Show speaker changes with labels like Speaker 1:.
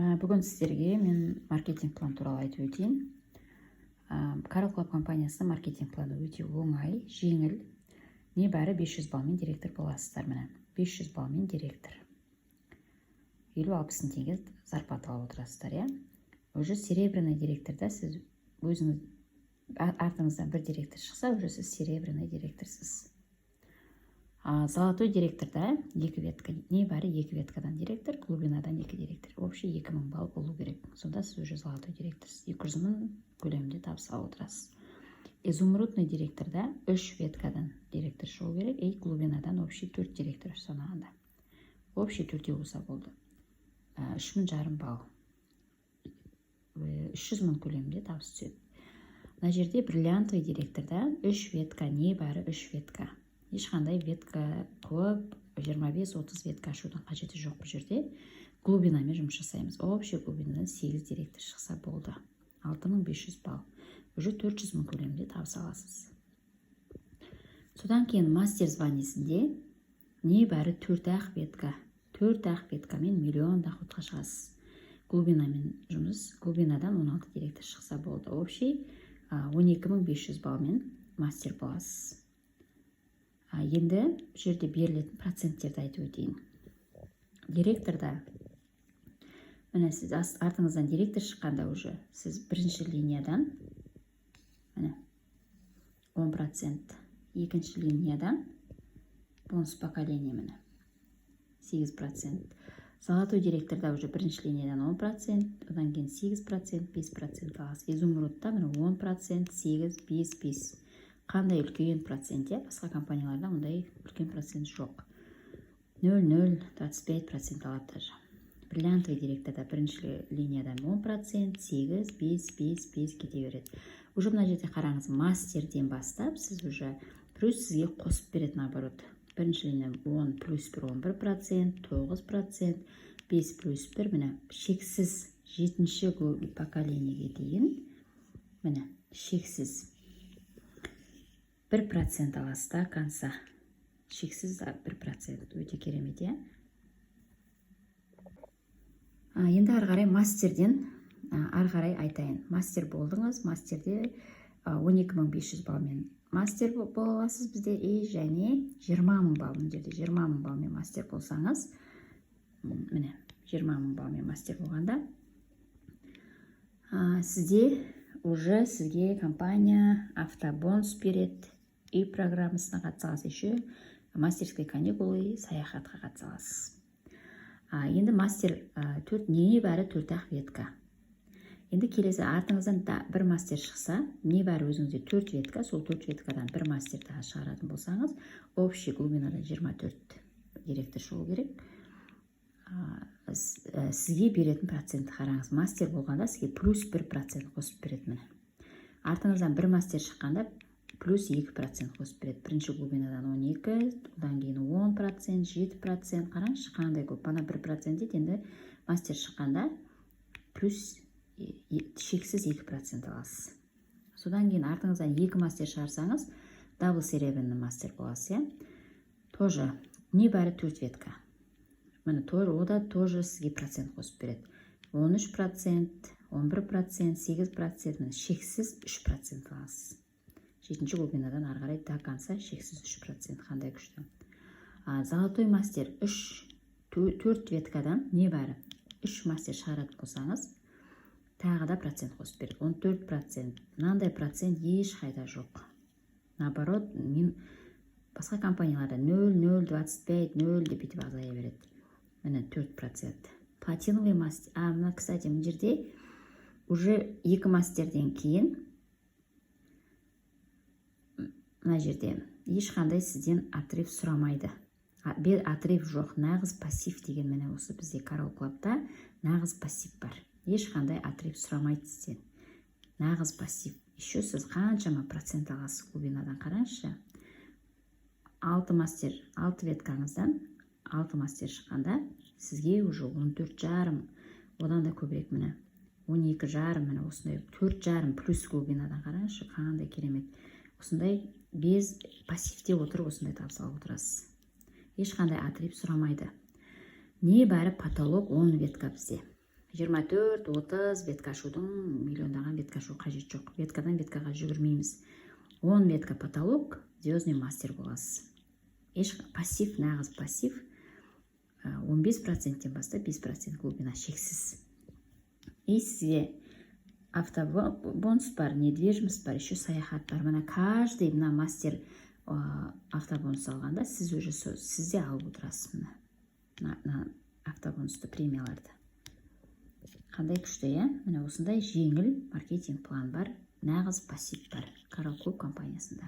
Speaker 1: Бүгін сіздерге мен маркетинг план туралы айтып өтейін. Coral Club компаниясының маркетинг планы өте оңай, жеңіл. Небәрі 500 баллмен директор боласыздар. Міне, 500 баллмен директор, 50-60 мың теңге зарплата алып отырасыздар, иә. Уже серебряный директорда сіз өзіңіз, артыңыздан бір директор шықса, уже сіз серебряный директорсыз. А золотой директорда екі ветка, небәрі екі веткадан директор, глубинадан екі директор, общий 2000 балл болу керек. Сонда сіз уже золотой директорсыз, 200 000 көлемінде табыс алып отырасыз. Изумрудный директорда үш веткадан директор шығу керек и глубинадан общий төрт директор санағанда, общий төртеу болса болды. 3500 балл, 300 000 көлемінде табыс түседі. Мына жерде бриллиантовый директорда үш ветка, небәрі үш ветка. Ешқандай ветка көп, 25-30 ветка ашудың қажеті жоқ. Бұл жерде глубинамен жұмыс жасаймыз. Общий глубинадан 8 директор шықса болды, 6500 балл, уже 400 мың көлемінде табыс аласыз. Содан кейін мастер званиесінде небәрі төрт ақ ветка, төрт ақ веткамен миллион доходқа шығасыз. Глубинамен жұмыс, глубинадан 16 директор шықса болды, общий 12 500 баллмен мастер боласыз. Енді бұл жерде берілетін проценттерді айтып өтейін. Директорда, міне, сіз артыңыздан директор шыққанда, уже сіз бірінші линиядан, міне, 10%, екінші линиядан бонус поколение, міне, 8%. Золотой директорда уже бірінші линиядан 10%, одан кейін 8%, 5% аласыз. Изумрудта, міне, 10%, 8, 5, 5. Қандай үлкен процент, иә? Басқа компанияларда ондай үлкен процент жоқ, 0,025% алады даже. Бриллиантовый директорда бірінші линиядан 10%, 8, 5, 5, 5 кете береді. Уже мына жерде қараңыз, мастерден бастап сіз уже плюс сізге қосып береді. Наоборот, бірінші линия 10 плюс 1, 11%, 9%, 5 плюс 1, міне, шексіз жетінші поколениеге дейін, міне, шексіз 1% аласыз до конца, шексіз 1%. Өте керемет, иә. Енді ары қарай мастерден ары қарай айтайын. Мастер болдыңыз, мастерде 12 500 баллмен мастер бола аласыз бізде и және 20 000 балл. Мына жерде 20 000 баллмен мастер болсаңыз, міне, 20 000 баллмен мастер болғанда, сізде уже сізге компания автобонус береді, үй программасына қатыса аласыз, еще мастерские каникулы, саяхатқа қатыса аласыз. Енді мастер төрт, небәрі төрт ақ ветка. Енді келесі артыңыздан да бір мастер шықса, небәрі өзіңізде төрт ветка, сол төрт веткадан бір мастер тағы шығаратын болсаңыз, общий глубинадан 24 директор шығу керек. Сізге беретін процентті қараңыз. Мастер болғанда сізге плюс 1% қосып береді. Міне, артыңыздан бір мастер шыққанда плюс 2% қосып береді. Бірінші глубинадан 12, одан кейін 10%, 7%. Қараңызшы, қандай көп. Ана 1% дейді, енді мастер шыққанда плюс шексіз 2% аласыз. Содан кейін артыңыздан екі мастер шығарсаңыз, дабл серебряный мастер боласыз, иә. Тоже небәрі төрт ветка. Міне, тоже о да тоже сізге процент қосып береді: 13%, 11%, 8%, міне, шексіз 3% аласыз. Жетінші глубинадан ары қарай до конца шексіз 3%. Қандай күшті! Золотой мастер үш, төрт веткадан небәрі үш мастер шығаратын болсаңыз, тағы да процент қосып береді, 14%. Мынандай процент ешқайда жоқ. Наоборот, мен басқа компанияларда 0, 0, 25, 0 деп бүйтіп азая береді. Міне, 4%. Платиновый мастер. А мына, кстати, мына жерде уже екі мастерден кейін мына жерде ешқандай сізден отрыв сұрамайды. Отрыв жоқ. Нағыз пассив деген міне осы бізде, Coral Clubта нағыз пассив бар. Ешқандай отрыв сұрамайды сізден, нағыз пассив. Еще сіз қаншама процент аласыз глубинадан, қараңызшы. Алты мастер, алты веткаңыздан алты мастер шыққанда, сізге уже 14,5, одан да көбірек, міне, 12,5, міне, осындай 4,5 плюс глубинадан. Қараңызшы, қандай керемет! Осындай без пассивте отырып, осындай табыс алып отырасыз. Ешқандай отрыв сұрамайды. Небәрі потолок 10 ветка бізде. 24-30 ветка ашудың, миллиондаған ветка ашу қажет жоқ. Веткадан веткаға жүгірмейміз. 10 ветка потолок, звездный мастер боласыз. Еш пассив, нағыз пассив. 15 проценттен бастап 5% глубина шексіз. И сізге автобонус бар, недвижимость бар, еще саяхат бар. Мына каждый мына мастер автобонус алғанда, сіз уже сіз де алып отырасыз мына автобонусты, премияларды. Қандай күшті, иә? Міне, осындай жеңіл маркетинг план бар, нағыз пассив бар Корал Клуб компаниясында.